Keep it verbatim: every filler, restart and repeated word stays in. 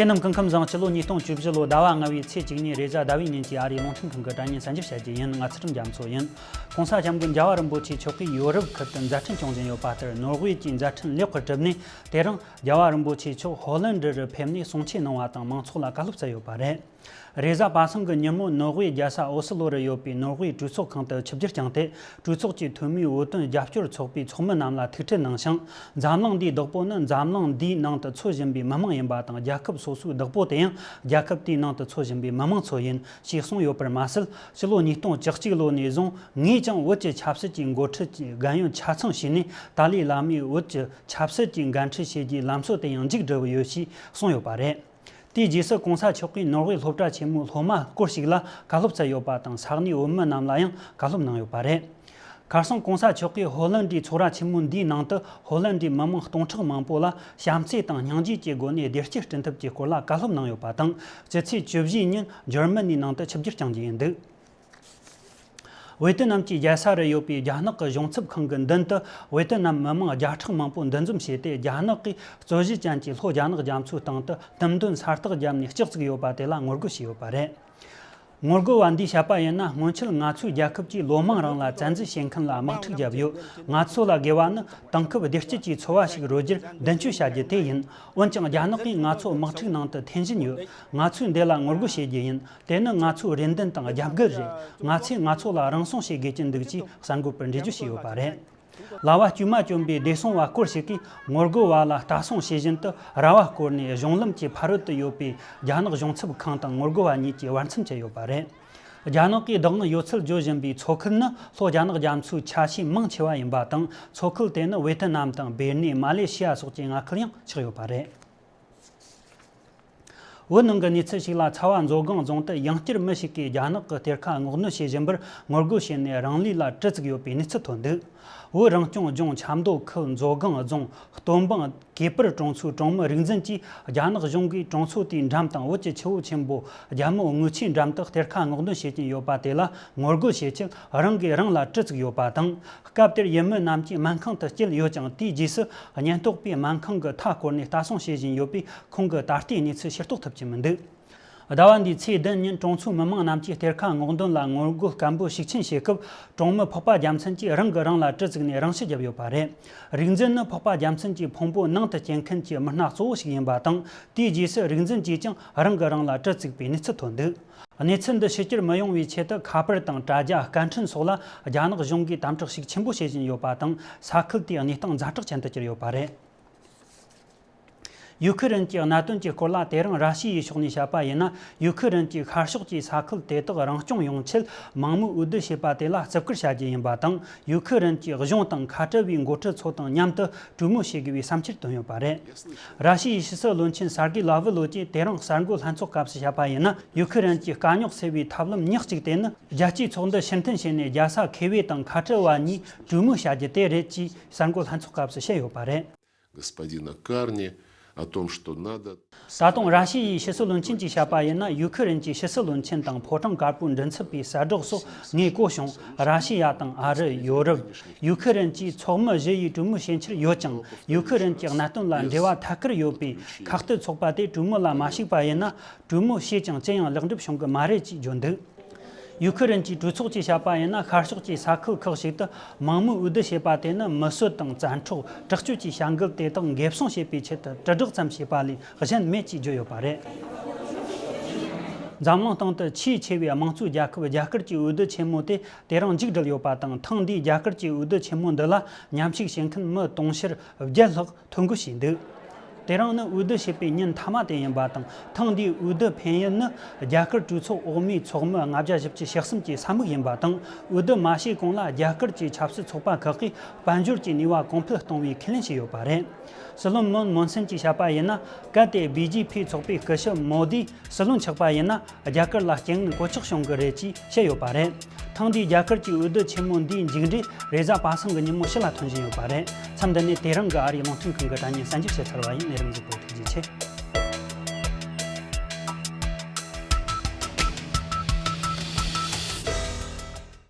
ཁྱེད་རྣམས་སྐུ་ཁམས་བཟང་། སྤྱི་ལོ་ཉིས་སྟོང་བཅུ་བཞི་ལོ་ཟླ་བ་ལྔ་བའི་ཚེས་གཅིག་ཉིན་རེས་གཟའ་ཟླ་བའི་ཉིན་གྱི་ཨ་རིའི་རླུང་འཕྲིན་ཁང་གི་དྲ་བརྙན་གསར་འགྱུར་བཤད་རྒྱུ་ཡིན། ང་ཚུལ་ཁྲིམས་རྒྱ་མཚོ་ཡིན། ༸གོང་ས་༸སྐྱབས་མགོན་རྒྱལ་བ་རིན་པོ་ཆེ་མཆོག་གིས་ཡོ་རོབ་ཁུལ་དུ་མཛད་འཕྲིན་སྐྱོང་བཞིན་ཡོད་པ་ལྟར། ནོར་ཝེ་གྱི་མཛད་འཕྲིན་ལེགས་པར་གྲུབ་ནས། དེ་རིང་རྒྱལ་བ་རིན་པོ་ཆེ་མཆོག་ཧོ་ལན་ཌི་རུ་ཕེབས་ནས་གསུང་ཆོས་གནང་བ་དང་། མང་ཚོགས་ལ་བཀའ་སློབ་སྩལ་ཡོད་པ་རེད། རེས་གཟའ་པ་སངས་ཀྱི་ཉིན་མོ། ནོར་ཝེ་རྒྱལ་ས་ཨོ་སི་ལོ་རུ་ཡོད་པའི་ནོར་ཝེའི་གྲོས་ཚོགས་ཁང་དུ་ཆིབས་བསྒྱུར་བསྐྱངས་ཏེ། གྲོས་ཚོགས་ཀྱི་འཐུས་མིའི་བོད་དོན་རྒྱབ་སྐྱོར་ཚོགས་པའི་ཚོགས་མི་རྣམས་ལ་ཐུག་འཕྲད་གནང་ཞིང་། འཛམ་གླིང་འདིའི་བདག་པོ་ནི་འཛམ་གླིང་འདིའི་ནང་དུ་འཚོ་བཞིན་པའི་མི་དམངས་ཡིན་པ་དང་། རྒྱལ་ཁབ་སོ་སོའི་བདག་པོ་དེ་ཡང་རྒྱལ་ཁབ་དེའི་ནང་དུ་འཚོ་བཞིན་པའི་མི་དམངས་ཚོ་ཡིན། ཞེས་གསུངས་ཡོད་པར་མ་ཟད། ཕྱི་ལོ་ཉིས་སྟོང་བཅུ་གཅིག་ལོ་ནས་བཟུང་ངས་ཀྱང་བོད་ཀྱི་ཆབ་སྲིད་ཀྱི་འགོ་ཁྲིད་ཀྱི་རྒན་ཡོལ་ཆ་ཚང་བྱས་ནས། ཏཱ་ལའི་བླ་མས་བོད་ཀྱི་ཆབ་སྲིད་ཀྱི་འགན་འཁྲི་བྱེད་རྒྱུའི་ལམ་སྲོལ་དེ་ཡང་མཇུག་བསྒྲིལ་བ་ཡོད་ཅེས་གསུངས་ཡོད་པ་རེད། དེའི་རྗེས་སུ་༸གོང་ས་མཆོག་གིས་ནོར་ཝེ་སློབ་གྲྭ་ཆེན་མོའི་སློབ་མ་སྐོར་ཞིག་ལ་བཀའ་སློབ་སྩལ་ཡོད་པ་དང་། ས་གནས་བོད་མི་རྣམས་ལ་ཡང་བཀའ་སློབ་གནང་ཡོད་པ་རེད། ཁ་སང་༸གོང་ས་མཆོག་གིས་ཧོ་ལན་ཌིའི་ཚོགས་ར་ཆེན་མོ་འདིའི་ནང་དུ། ཧོ་ལན་ཌིའི་མི་མང་སྟོང་ཕྲག་མང་པོ་ལ་བྱམས་བརྩེ་དང་སྙིང་རྗེ་གྱི་སྒོ་ནས་བདེ་སྐྱིད་བསྐྲུན་ཐབས་ཀྱི་སྐོར་ལ་བཀའ་སློབ་གནང་ཡོད་པ་དང་། སྤྱི་ཚེས་བཅུ་བཞི་ཉིན་འཇར་མ་ནིའི་ནང་དུ་ཆིབས་བསྒྱུར་བསྐྱང་རྒྱུ་ཡིན་འདུག་ཝེ་ཏི་ནམ་གྱི་རྒྱལ་ས་རུ་ཡོད་པའི་རྒྱ་ནག་གི་གཞུང་ཚབ་ཁང་གི་མདུན་དུ། ཝེ་ཏི་ནམ་མི་མང་བརྒྱ་ཕྲག་མང་པོ་འདུ་འཛོམས་བྱས་ཏེ། རྒྱ་ནག་གིས་རྩོད་གཞི་ཅན་གྱི་ལྷོ་རྒྱ་ནག་རྒྱ་མཚོའི་སྟེང་དུ་དུམ་འདོན་ས་རྟགས་བརྒྱབ་ནས་ལྕགས་བཙུགས་ཡོད་པ་དེ་ལ་ངོ་རྒོལ་བྱས་ཡོད་པ་རེད། ངོ་རྒོལ་བ་འདིས་བཤད་པ་ཡིན་ན། སྔོན་ཆད་ང་ཚོའི་རྒྱལ་ཁབ་ཀྱིས་ལོ་མང་རིང་ལ་བཙན་འཛུལ་བྱེད་མཁན་ལ་དམག་འཁྲུག་བརྒྱབ་ཡོད། ང་ཚོ་ལ་དགོས་པ་ནི་དེང་སྐབས་བདེ་སྐྱིད་ཀྱི་འཚོ་བ་ཞིག་རོལ་རྒྱུར་མདུན་སྐྱོད་བྱ་རྒྱུ་དེ་ཡིན། འོན་ཀྱང་རྒྱ་ནག་གིས་ང་ཚོ་དམག་འཁྲུག་ནང་དུ་འཐེན་བཞིན་ཡོད། ང་ཚོས་འདི་ལ་ངོ་རྒོལ་བྱེད་རྒྱུ་ཡིན། དེ་ནི་ང་ཚོའི་རེ་འདུན་དང་རྒྱབ་འགལ་རེད། ང་ཚོས་ང་ཚོ་ལ་རང་སྲུང་བྱེད་དགོས་ཀྱི་འདུག་ཅེས་གསར་འགོད་པར་འགྲེལ་བརྗོད་བྱས་ཡོད་པ་རེད། ལ་བ་དཀྱུས་མ་གྱོན་པའི་བདེ་སྲུང་བ་སྐོར་ཞིག་གིས་ངོ་རྒོལ་བ་ལ་ལྟ་སྲུང་བྱེད་བཞིན་དུ་ར་བ་བསྐོར་ནས། གཞུང་ལམ་གྱི་ཕ་རོལ་ཏུ་ཡོད་པའི་རྒྱ་ནག་གཞུང་ཚབ་ཁང་དང་ངོ་རྒོལ་བ་གཉིས་ཀྱི་བར་མཚམས་བཅད་ཡོད་པ་རེད། རྒྱ་ནག་གིས་བདག་དབང་ཡོད་ཚུལ་བརྗོད་བཞིན་པའི་མཚོ་ཁུལ་ནི་ལྷོ་རྒྱ་ནག་རྒྱ་མཚོའི་ཆ་ཤས་མང་ཆེ་བ་ཡིན་པ་དང་། མཚོ་ཁུལ་དེ་ནི་ཝེ་ཏི་ནམ་དང་། བེར་ནེ། མ་ལེ་ཤི་ཡ་སོགས་ཀྱི་མངའ་ཁུལ་ཡང་ཆགས་ཡོད་པ་རེད། བོད་ནང་གི་གནས་ཚུལ་ཞིག་ལ། ཚ་བ་མཛོ་སྒང་རྫོང་དུ་ཡང་བསྐྱར་མི་ཞིག་གིས་རྒྱ་ནག་གི་གཏེར་ཁ་སྔོག་འདོན་བྱེད་བཞིན་པར་ངོ་རྒོལ་བྱས་ནས་རང་ལུས་ལ་གྲི་བཙུགས་ཡོད་པའི་གནས་ཚུལ་ཐོན་འདུག་བོད་རང་སྐྱོང་ལྗོངས་ཆབ་མདོ་ཁུལ་མཛོ་སྒང་རྫོང་སྟོད་འབངས་གེ་པར་གྲོང་ཚོའི་གྲོང་མི་རིག་འཛིན་གྱིས། རྒྱ་ནག་གཞུང་གིས་གྲོང་ཚོ་དེའི་འགྲམ་དང་བོད་ཀྱི་ཆུ་བོ་ཆེན་པོ་རྒྱལ་མོ་རྔུལ་ཆུའི་འགྲམ་དུ་གཏེར་ཁ་སྔོག་འདོན་བྱེད་ཀྱིན་ཡོད་པ་དེ་ལ་ངོ་རྒོལ་བྱེད་ཆེད། རང་གིས་རང་ལ་གྲི་བཙུགས་ཡོད་པ་དང་། སྐབས་དེར་ཡུལ་མི་རྣམས་ཀྱིས་སྨན་ཁང་དུ་བསྐྱལ་ཡོད་ཀྱང་། དེའི་རྗེས་སུ་ཉེན་རྟོག་པས་སྨན་ཁང་གི་མཐའ་བསྐོར་ནས་ལྟ་སྲུང་བྱེད་བཞིན་ཡོད་པས། ཁོང་གི་ད་ལྟའི་གནས་ཚུལ་ཤེས་རྟོགས་ཐུབ་ཀྱི་མི་འདུག་ཟླ་བ་འདིའི་ཚེས་བདུན་ཉིན་གྲོང་ཚོའི་མི་མང་རྣམས་ཀྱིས་གཏེར་ཁ་སྔོག་འདོན་ལ་ངོ་རྒོལ་སྐད་འབོད་ཤུགས་ཆེན་བྱེད་སྐབས། གྲོང་མི་ཕག་པ་རྒྱལ་མཚན་གྱིས་རང་གིས་རང་ལ་གྲི་བཙུགས་ནས་རང་ཤི་བརྒྱབ་ཡོད་པ་རེད། རིག་འཛིན་ནི་ཕག་པ་རྒྱལ་མཚན་གྱི་ཕུང་པོ་ནང་དུ་སྐྱེལ་མཁན་གྱི་མི་སྣ་གཙོ་བོ་ཞིག་ཡིན་པ་དང་། དེའི་རྗེས་སུ་རིག་འཛིན་གྱིས་ཀྱང་རང་གིས་རང་ལ་གྲི་བཙུགས་པའི་གནས་ཚུལ་ཐོན་འདུག་གནས་ཚུལ་འདི་ཕྱི་གྱུར་མི་ཡོང་བའི་ཆེད་དུ། ཁ་པར་དང་དྲ་རྒྱ། སྐད་འཕྲིན་སོགས་ལ་རྒྱ་ནག་གཞུང་གིས་དམ་དྲག་ཤུགས་ཆེན་པོ་བྱེད་བཞིན་ཡོད་པ་དང་། ས་ཁུལ་དེའི་གནས་སྟངས་ཛ་དྲག་ཅན་དུ་གྱུར་ཡོད་པ་རེད། ཡུ་ཁུ་རེན་གྱི་གནད་དོན་གྱི་སྐོར་ལ། དེ་རིང་ར་ཤི་ཡའི་ཕྱོགས་ནས་བཤད་པ་ཡིན་ན། ཡུ་ཁུ་རེན་གྱིས་ཤར་ཕྱོགས་ཀྱི་ས་ཁུལ་དེ་དག་རང་སྐྱོང་ཡོང་ཆེད་མང་མོས་འོས་བསྡུ་བྱས་པ་དེ་ལ་བརྩི་བཀུར་བྱ་རྒྱུ་ཡིན་པ་དང་། ཡུ་ཁུ་རེན་གྱི་གཞུང་དང་ཁ་བྲལ་བའི་འགོ་ཁྲིད་ཚོ་དང་མཉམ་དུ་གྲོས་མོལ་བྱེད་དགོས་པའི་བསམ་འཆར་བཏོན་ཡོད་པ་རེད། ར་ཤི་ཡའི་ཕྱི་སྲིད་བློན་ཆེན་སར་གི་ལ་ཝི་ལོ་གྱིས་དེ་རིང་གསར་འགོད་ལྷན་ཚོགས་སྐབས་སུ་བཤད་པ་ཡིན་ན། ཡུ་ཁུ་རེན་གྱི་དཀའ་རྙོག་སེལ་བའི་ཐབས་ལམ་ཉག་གཅིག་དེ་ནི། རྒྱལ་སྤྱིའི་ཚོགས་འདུ་ཕྱིར་འཐེན་བྱས་ནས། རྒྱལ་ས་ཁེ་ཝེ་དང་ཁ་བྲལ་བ་གཉིས་གྲོས་མོལ་བྱ་རྒྱུ་དེ་རེད་ཅེས་གསར་འགོད་ལྷན་ཚོགས་སྐབས་སུ་བཤད་ཡོད་པ་རེད། господина Карни о том, что надо. ད་དུང་ར་ཤི་ཡའི་ཕྱི་སྲིད་བློན་ཆེན་གྱིས་བཤད་པ་ཡིན་ན། ཡུ་ཁུ་རེན་གྱི་ཕྱི་སྲིད་བློན་ཆེན་དང་ཕོ་བྲང་དཀར་པོའི་མགྲིན་ཚབ་པས་གསལ་བསྒྲགས་སོགས་ངས་གོ་བྱུང་། ར་ཤི་ཡ་དང་ཨ་རི། ཡོ་རོབ། ཡུ་ཁུ་རེན་གྱི་ཚོགས་མི་བཞི་ཡིས་གྲོས་མོལ་བྱེད་འཆར་ཡོད་ཀྱང་། ཡུ་ཁུ་རེན་གྱི་གནད་དོན་ལ་འབྲེལ་བ་ཐད་ཀར་ཡོད་པའི་ཁ་གཏད་ཚོགས་པ་དེ་གྲོས་མོལ་ལ་མ་ཞུགས་པ་ཡིན་ན། གྲོས་མོལ་བྱས་ཀྱང་ཅི་ཡང་ལེགས་འགྲུབ་བྱུང་གི་མ་རེད་ཅེས་བརྗོད་འདུག་ཡུ་ཁུ་རེན་གྱི་གྲོས་ཚོགས་ཀྱིས་བཤད་པ་ཡིན་ན། ཤར་ཕྱོགས་ཀྱི་ས་ཁུལ་ཁག་ཅིག་ཏུ་མང་མོས་འོས་བསྡུ་བྱས་པ་དེ་ནི། མི་གསོད་དང་བཙན་འཕྲོག་དྲག་སྤྱོད་ཀྱི་བྱ་འགུལ་དེ་དག་འགེབས་སྲུང་བྱེད་པའི་ཆེད་དུ་དྲིལ་བསྒྲགས་ཙམ་བྱས་པ་ལས་གཞན་མེད་ཅེས་བརྗོད་ཡོད་པ་རེད། འཛམ་གླིང་སྟེང་དུ་ཆེས་ཆེ་བའི་དམངས་གཙོའི་རྒྱལ་ཁབ་རྒྱ་གར་གྱི་འོས་བསྡུ་ཆེན་མོ་དེ་དེ་རིང་མཇུག་བསྒྲིལ་ཡོད་པ་དང་། ཐེངས་འདིའི་རྒྱ་གར་གྱི་འོས་བསྡུ་ཆེན་མོ་འདི་ལ་མཉམ་ཞུགས་བྱེད་མཁན་མི་དུང་ཕྱུར་བརྒྱད་ལྷག་ཐོ་འགོད་བྱས་འདུག་དེ་རིང་ནི་འོས་བསྡུ་བྱེད་པའི་ཉིན་མཐའ་མ་དེ་ཡིན་པ་དང་། ཐེངས་འདིའི་འོས་བསྡུ་ཕན་ཡུལ་ནི། རྒྱ་གར་གྲོས་ཚོགས་འོག་མའི་ཚོགས་མི་ལྔ་བརྒྱ་བཞི་བཅུ་ཞེ་གསུམ་གྱི་ས་མིག་ཡིན་པ་དང་། འོས་བསྡུ་མ་བྱས་གོང་ལ་རྒྱ་གར་གྱི་ཆབ་སྲིད་ཚོགས་པ་ཁག་གིས་དཔལ་འབྱོར་གྱི་ནུས་པ་གོང་འཕེལ་གཏོང་བའི་ཁས་ལེན་བྱས་ཡོད་པ་རེད། སྲིད་བློན་མོན་མོན་སན་གྱིས་བཤད་པ་ཡིན་ན། གལ་ཏེ་བི་ཇེ་པི་ཚོགས་པའི་སྐུ་ཞབས་མོ་དི་སྲིད་བློན་ཆགས་པ་ཡིན་ན། རྒྱ་གར་ལ་རྐྱེན་ངན་གོད་ཆག་བྱུང་གི་རེད་ཅེས་བཤད་ཡོད་པ་རེད། ཐེངས་འདིའི་རྒྱ་གར་གྱི་འོས་བསྡུ་ཆེན་མོ་འདིའི་མཇུག་འབྲས་རེས་གཟའ་པ་སངས་ཀྱི་ཉིན་མོ་ཕྱི་ལ་ཐོན་བཞིན་ཡོད་པ་རེད། མཚམས་འདི་ནས་དེ་རིང་གི་ཨ་རིའི་རླུང་འཕྲིན་ཁང་གི་དྲ་བརྙན་གསར་འགྱུར་བཤད་ཚར་བ་ཡིན། གནས་རིམ་གཟིགས་པར་ཐུགས་རྗེ་ཆེ།